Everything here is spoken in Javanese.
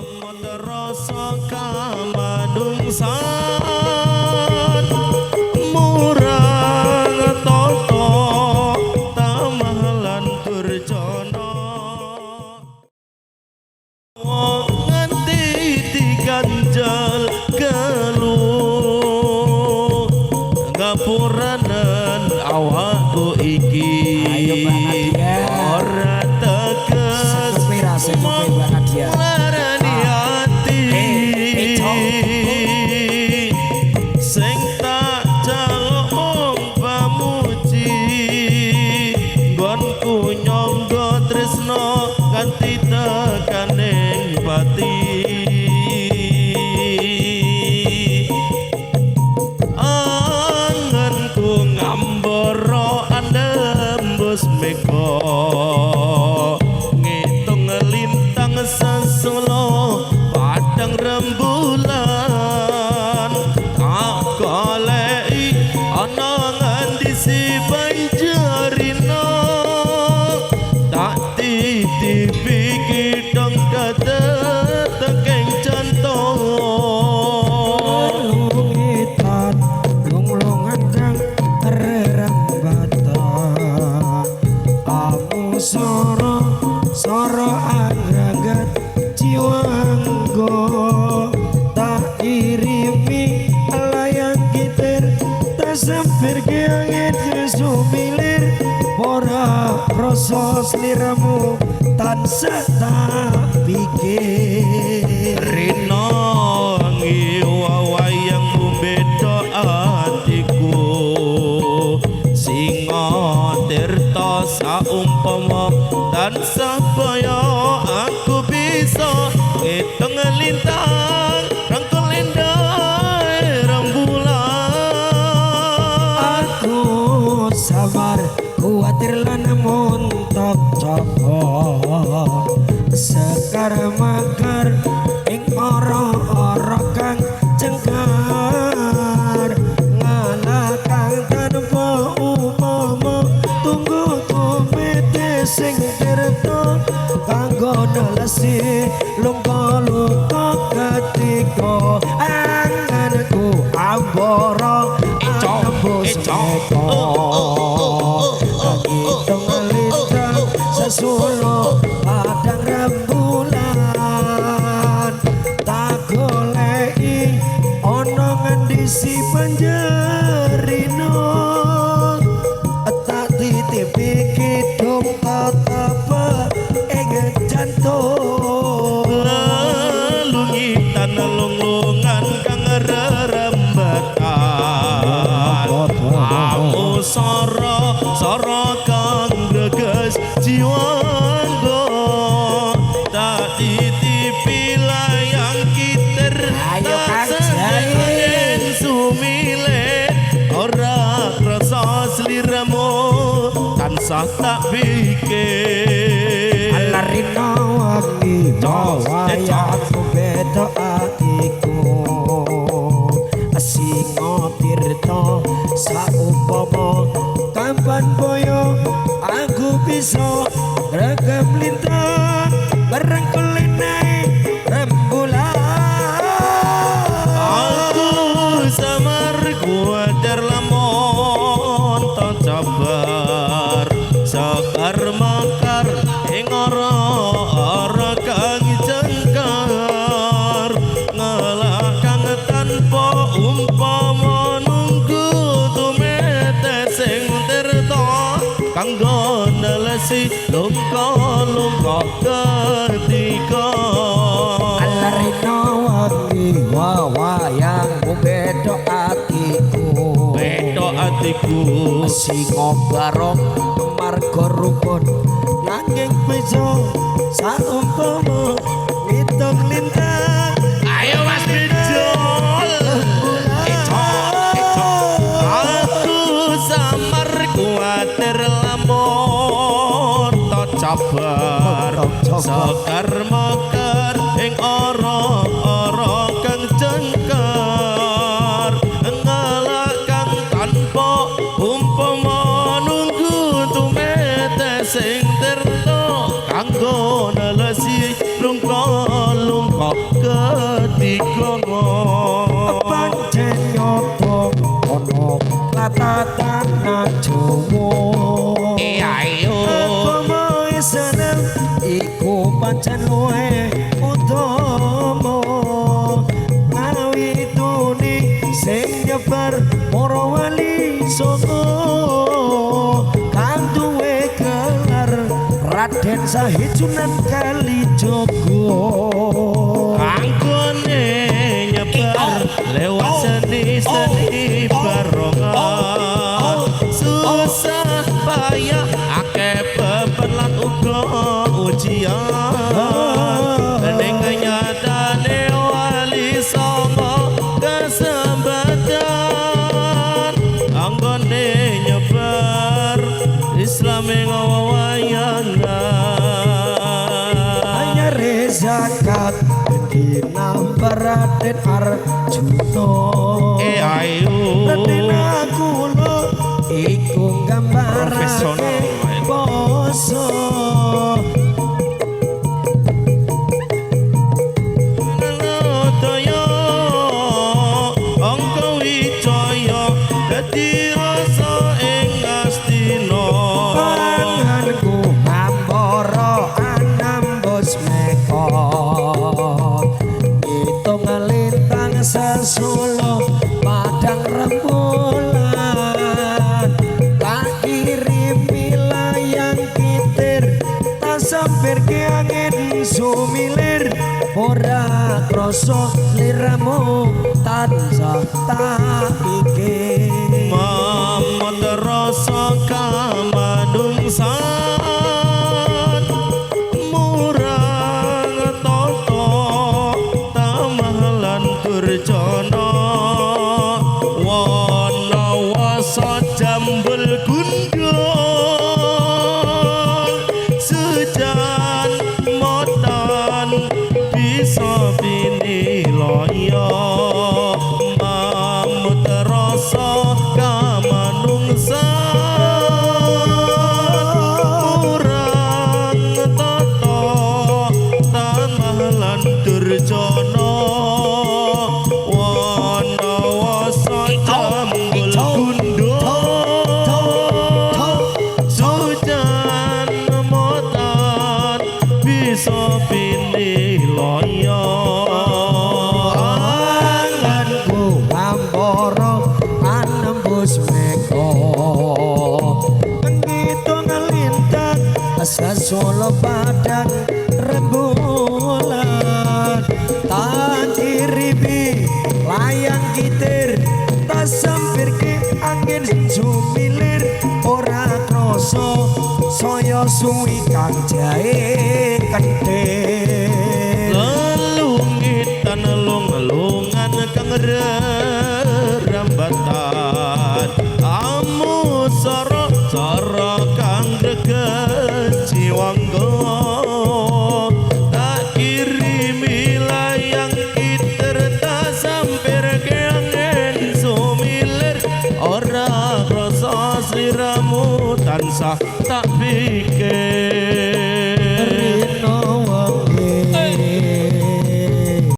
Amot rasa kamanungsan murang tata tamah lan durjana wong nganti diganjel gelu ngapuranen awakku iki. Ayo, Mbak Nadia. Ora teges Sepira, sepupe, Mbak Nadia. Larani ati. Eh, eh, Sing tak jaluk mung pamuji, nggonku nyangga tresno kanthi tekaning pati. Anganku ngambara anembus mega, ngitung lintang sesolo padang rembulan, tak goleki ana ngendi si Banjarina, tak titipi kidung kateteking jantung. Lungitan lunglungan kang rerembatan amu soro soro angreget jiwanggo, tak kirimi layang kitir tak sempir angin sumilir, ora rasa sliramu tansah tak pikir. Rina ngiwa wayang beda atiku, singa tirta saumpama tansah baya aku bisa ngitung lintang rangkul endah rembulan. Aku sabar kuatir lan muntok coba sekar makar ing ora-ora kang cengkar, ngalah kang tanpa upama tunggu tumete sing tirta kanggo nelesi lungka-lungka ketika anganku ambara anembus mega, ngitung lintang sesulo padang rembulan, tak goleki ana ngendi si Banjarina, tak titipi kidung tetepe ing jantung. Lelungitan lunglungan kang rerembatan amu soro soro kang greges jiwanggo, tak titipi layang kitir Ayo, tak Kang Jai. Sumile ora krasa sliramu tansah tak pikir. Alarina wangi wayangku beda atiku, singa tirta saumpama kampan boyo aku bisa regem lintang bareng kulinae rembulan. Aku samar kuatir lamun tak cabar sekar makar ing ora ora kang jengkar, ngelak kang tanpa umpama nunggu tumete sing tirta kanggo nelesi lungka-lungka ketika. Alarina wangi wayangku beda atiku, Beda atiku. Singa barong marga rukun nanging bisa saumpama ngitung lintang. Ayo, Mas Bijol. Aku samar kuatir lamun tak cabar sekar mekar ing ora-ora kang jengkar, ngelak kang tanpa umpama nunggu tumete sing tirta kanggo nelesi lungka-lungka. Jan luwe utama ngawitune sing nyebar para wali songo kang duwe gelar Raden Sahid Sunan Kalijaga. Anggone nyebar lewat seni-seni barongan, susah payah akeh beban lan uga ujian. Ning nyatane wali songo kesempatan anggone nyebar Islam ing wayangan. Anyare zakat dinambar Raden Arjuna. Eh ayo. Raden Nakula iku nggambarake Profesional, poso. Daya angka wijaya dadi rasa ing Astina. Panganku hambara anambus meka ngitung lintang sesolo padang rembulan tak kirimi layang kitir tak sampirke angin sumilir ora krasa liramu tansah tak pikir. Mamut rasa kamanungsan murang tata tamah lan durjana wana wasa jambul gundul sejan motan bisa pinilaya. Mamut rasa kamanungsan murang tata tamah lan durjana wana wasa jambul gundul sujan motan bisa pinilaya. Anganku hambara anembus meka ngitung lintang sesolo padang rembulan tak kirimi layang kitir tak sampirke angin sumilir ora krasa saya suwi kang jahe kendhir. Lelungitan lung-lungan kang rerambatan amu sara sara kang greget jiwangga tak kirimi layang kitir tak sampirke angin sumilir ora krasa sliramu tansah tak pikir.